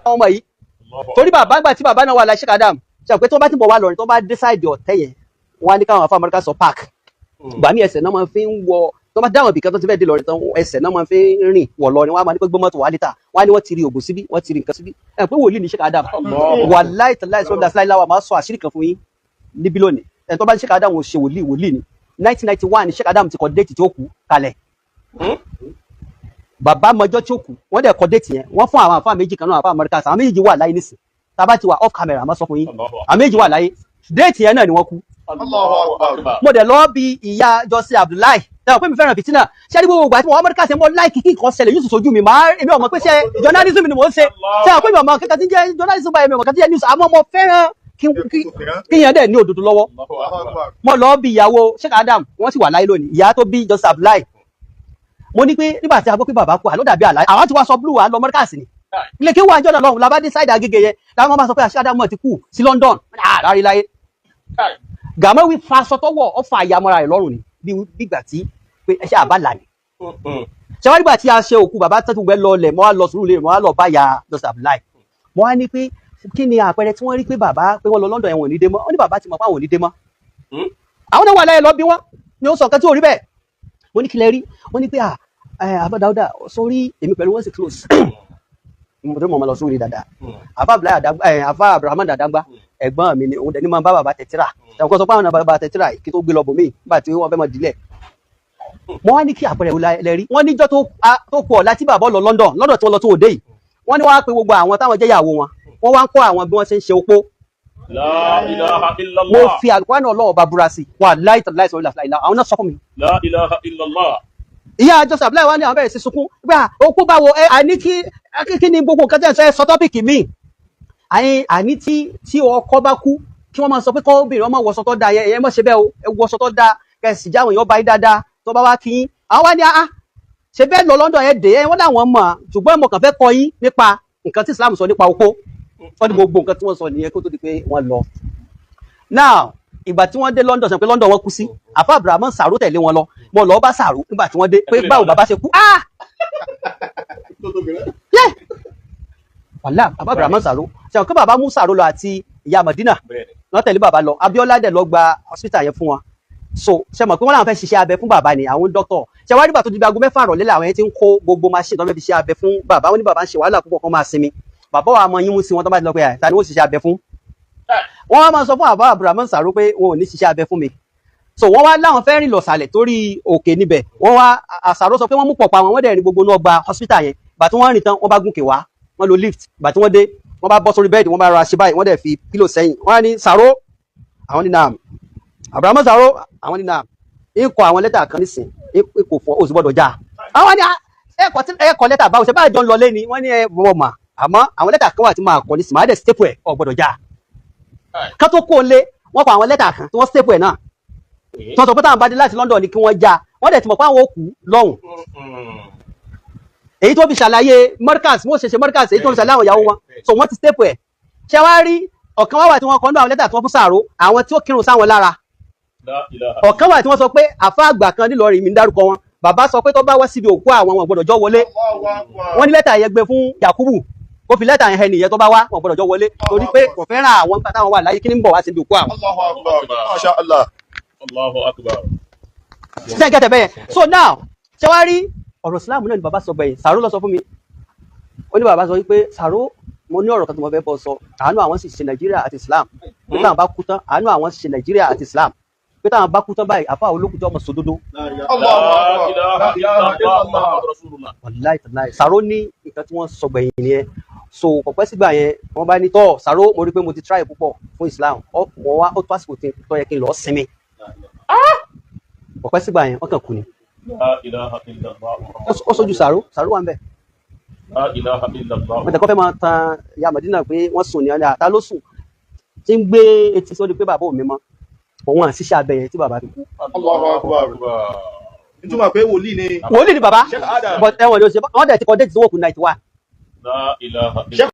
Àwọn ọmọ yìí, torí bàbá gbà tí bàbá náà wà láì Sheikh Adam ṣe pé tó bá ti bọ̀ wá lọ́rin, tó bá dé side ọ̀tẹ́ yẹn, wọ́n á ní káwọn afá Amẹ́ríkà sọ park gbà mí, ẹsẹ̀ náà máa fi ń wọ. Tó bá dáwọn ibìkan tó ti fẹ́ dé lọ́rin tán, ẹsẹ̀ náà máa fi ń rìn wọ̀ lọ́rin. Wọ́n á máa ní pé gbé mọ́tò wá létà. Wọ́n á ní wọ́n ti rí ògùn síbí, wọ́n ti rí nǹkan síbí. Ẹ̀ pé wòlíì ní Sheikh Adam. Wàláì tàláì sọ́dọ̀ síláì láwà, máa sọ àṣírí kan fún yín níbí lónìí. Ẹ̀ tó bá ní Sheikh Adam ò ṣe wòlíì, wòlíì ni. 1991 ní Sheikh Adam ti kọ date tí ó kú kalẹ̀. Bàbá mọjọ́ tí ó kú, wọ́n dẹ̀ kọ date yẹn. Wọ́n fún àwọn àfáà méjì kan náà, àfáà Amẹ́ríkà. Àwọn méjì wà láyé nísìn. Tá a bá ti wà off camera, máa sọ fún yín. Àwọn méjì wà láyé, date yẹn náà ni wọ́n kú. Mo dẹ̀ lọ bí ìyá Jọ́sí Abdullahi tẹ́wọ̀n pé mi fẹ́ràn fìtínà. Ṣé ní gbogbo ìgbà tí mo wá Amẹ́ríkà ṣe, mo like kí nǹkan ṣẹlẹ̀ yóò sì sojú mi. Máa èmi ọmọ pé ṣe journalism ni mò ń ṣe. Tẹ́wọ̀n pé mi ọmọ kankan tí ń jẹ́ journalism báyìí, mi ọmọ kan tí ń jẹ́ news, àmọ́ mo fẹ́ràn kí yẹn dẹ̀ ní òdodo lọ́wọ́. Mo lọ bí ìyàwó Sheikh Adam, wọ́n sì wà láyé lónìí, ìyá tó bí Jọ́sí Abdullahi. Mo ní pé nígbà tí a gbọ́ pé bàbá kú, àló dàbí àlá. Àwọn tí wàá sọ blue wa lọ Amẹ́ríkà sí ni ilé kí wọ́n àjọ náà lọ́hùn labá dé side Agége yẹn, làwọn máa sọ pé Sheikh Adam ti kú sí London àrárí láyé. Gàmọ́wí fa aṣọ tọ́wọ́, ọ fa àyàmọ́ra rẹ̀ lọ́rùn ni bí gbígbà tí pé ẹṣẹ́ àbá là ní. Ṣé wọ́n nígbà tí a ṣe òkú bàbá tẹ́tù gbẹ lọlẹ̀, mọ́ wá lọ sùúrù lé, mọ́ wá lọ bá ya Joseph Abdullahi. Mọ́ wá ní pé kí ni àpẹẹrẹ tí wọ́n rí pé bàbá pé wọ́n lọ London, ẹ̀wọ̀n ò ní dé mọ́? Wọ́n ní bàbá ti mọ̀ pé àwọn ò ní dé mọ́. Àwọn náà wà láyé lọ bí wọ́n ni ó sọ nǹkan tí ò rí bẹ́ẹ̀. Mo ní kí lẹ rí? Wọ́n ní pé àbá Dáúdà sórí èmi pẹ̀lú wọn sì close, mo tó mọ̀ mọ́ lọ sórí dáadáa. Àbá Abdullahi Àdàgbà, àbá Abrahamu Dàdàgbà, ẹ̀gbọ́n mi ni. Òun dẹ̀ ní máa bá bàbá tẹ̀tíra ẹ̀kọ́ sọ pé àwọn bàbá tẹ̀tíra kí tó gbé lọ bòmíì nígbà tí wọ́n fẹ́ mọ̀ dílẹ̀. Wọ́n wá ní kí àpẹẹrẹ wo lẹ rí? Wọ́n níjọ́ tó kù ọ̀la tí bàbá lọ London, London tí wọ́n lọ tó òde yìí, wọ́n ní wọ́n á pe gbogbo àwọn táwọn jẹ́ ìyàwó wọn, wọ́n wá ń kọ́ àwọn bí wọ́n ṣe ń ṣe opó. La ilaha illallah. Mo fi àlùkùránì Ọlọ́run bá búra sí wà láì tàláì sọ̀rọ̀ ìlà, àwọn náà sọ fún mi. La ilaha illallah. Ìyá Joseph Abdullahi wa ní àwọn bẹ̀rẹ̀ sí sunkún pé opó báwo? Ẹ àní kí kí ni gbogbo nǹkan tẹ́ ẹ sọ? Ẹ sọ topic mi. Àní tí ọkọ bá kú, kí wọ́n máa sọ pé kọ́ obìnrin ọmọ wọṣọ tó dáa yẹn, ẹ má ṣe bẹ́ẹ̀ o, ẹ wọṣọ tó dáa, kẹsì jáwọn èèyàn bá yín dáadáa tó bá wá kí yín. Àwọn wá ní àá ṣe bẹ́ẹ̀ lọ London ẹ̀ dé ẹ. Wọ́n láwọn mọ̀, ṣùgbọ́n mo kàn fẹ́ kọ́ yín nípa nǹkan tí Islam sọ nípa opó. Wọ́n ní gbogbo nǹkan tí wọ́n sọ nìyẹn kó tó di pé wọ́n lọ. Now, ìgbà tí wọ́n dé London, sọ pé London wọ́n kú sí, àfa Abrahamu Sàró tẹ̀lé wọn lọ. Mo lọ bá Sàró nígbà tí wọ́n dé pé báwo bàbá ṣe kú. Ah yẹ wàhálà, bàbá Abrahamu Sàró ṣe kí bàbá mú Sàró lọ àti ìyá Madina. Wọ́n tẹ̀lé bàbá lọ. Abiola dẹ̀ lọ gba hospital yẹn fún wọn. So ṣe mọ̀ pé wọ́n làwọn fẹ́ ṣiṣẹ́ abẹ fún bàbá ni, àwọn dókítà ṣe wá nígbà tó di aago 6 ìrọ̀lẹ́ làwọn yẹn ti ń kó gbogbo machine tó fẹ́ fi ṣe abẹ fún bàbá. Wọn ní bàbá ń ṣe wàhálà púpọ̀, kan máa sinmi. Bàbá wa mọ yín mú sí wọn tó bá ti lọ pé ẹ̀ ta ni wọ́n ṣiṣẹ́ abẹ fún. Wọ́n wá máa sọ fún àbá Abrahamu Sàró pé wọn ò ní ṣiṣẹ́ abẹ fún mi. So wọ́n wá láwọn fẹ́ rìn lọ sàlẹ̀ torí òkè níbẹ̀. Wọ́n wá àṣàrò sọ pé wọ́n mú pọ̀pọ̀ àwọn, wọ́n dẹ̀ rìn gbogbo náà gba hospital yẹn. Gbà tí wọ́n rìn tán, wọ́n bá gùnkè wá, wọ́n lo lift. Gbà tí wọ́n dé, wọ́n bá bọ́ sórí bed, wọ́n bá ra ṣe báyìí, wọ́n dẹ̀ fi pillow sẹ́yìn. Wọ́n á ní, "Sàró?" Àwọn ní, "Naam." "Abrahamu Sàró?" Àwọn ní, "Naam." Ń kọ àwọn lẹ́tà kan nísìn, ń kò fọ oṣù gbọ́dọ̀ já. Àwọn ní ẹ kọ lẹ́tà báwo? Ṣe báyìí jọ ń lọ lé ni? Wọ́n ní ẹ wọ́n mà, àmọ́ àwọn lẹ́tà kan wà tí máa kọ nísìn, máa dẹ̀ staple ẹ̀, ọ̀ gbọ́dọ̀ já. Ká tó kó lé, wọ́n kọ àwọn lẹ́tà kan tí wọ́n staple ẹ̀ náà, tí wọ́n sọ pé táwọn bá dé láti London ni kí wọ́n já. Wọ́n dẹ̀ ti mọ̀ pé àwọn òkú lọ́hùn. Èyí tó fi ṣàlàyé Markaz, wọ́n ṣe ṣe Markaz, èyí tó fi ṣàlàyé àwọn ìyàwó wọn. So wọ́n ti staple ẹ̀. Ṣé wá rí ọ̀kan wá wà tí wọ́n kọ́ nínú àwọn lẹ́tà tí wọ́n fún Sàró, àwọn tí ó kírun sáwọn lára. La ilaha. Ọ̀kan wà tí wọ́n sọ pé àfa àgbà kan nílọrin mi ń dárúkọ wọn, bàbá sọ pé tó bá wá síbi òkú àwọn, wọn gbọ́dọ̀ jọ wọlé. Wọ́n ní lẹ́tà yẹn gbé fún Yakubu, kó fi lẹ́tà yẹn hẹ nìyẹn, tó bá wá, wọn gbọ́dọ̀ jọ wọlé, torí pé kò fẹ́ràn àwọn nígbà táwọn wà láyé. Kí ni ń bọ̀ wá síbi òkú àwọn? Allahu Akbar. Masha Allah. Allahu akbar. Ṣé ẹ gẹ́tẹ̀ bẹ́yẹn? So now, ṣé wá rí ọ̀rọ̀ Islam náà ni bàbá sọ gbẹ̀yìn. Sàró lọ sọ fún mi, ó ní bàbá sọ wípé, "Sàró, mo ní ọ̀rọ̀ kan tí mo fẹ́ bọ́ sọ. Àánú àwọn sì ṣe Nàìjíríà àti Islam pé táwọn bá kú tán, àánú àwọn sì ṣe Nàìjíríà àti Islam pé táwọn bá kú tán báyìí, àfa olókùn tí ọmọ sòdodo." Allahu La Akbar. ilaha La ilaha illallah illallah. Muhammadu rasulullah. Wàláì tàláì, Sàró ní nǹkan tí wọ́n sọ gbẹ̀yìn nìyẹn. So kò pẹ́ sígbà yẹn, wọ́n bá ní tọ́ Sàró, mo rí i pé mo ti try púpọ̀ fún Islam, ọ wọ́n wá ó tó àsìkò tí tó yẹ kí n lọ sinmi. Kò pẹ́ sígbà yẹn, wọ́n kàn kú ni. La ilaha illallah. Ó sójú Sàró, Sàró wà ń bẹ̀. La ilaha illallah. Wọ́n tẹ̀ kọ́ fẹ́ máa tan ìyá Màdínà pé wọ́n sùn ní ọ̀nà àtà ló sùn tí ń gbé etí sórí pé bàbá ò mi mọ́ òun àṣìṣe abẹ yẹn tí bàbá fi kú. Allahu Akbar. Nítumọ̀ pé wòlíì ni. Wòlíì ni bàbá. Sheikh Adam. But ẹ̀wọ̀n ló ṣe, wọ́n dẹ̀ ti kọ́ date tí wọ́n kú 91. La ilaha Sheikh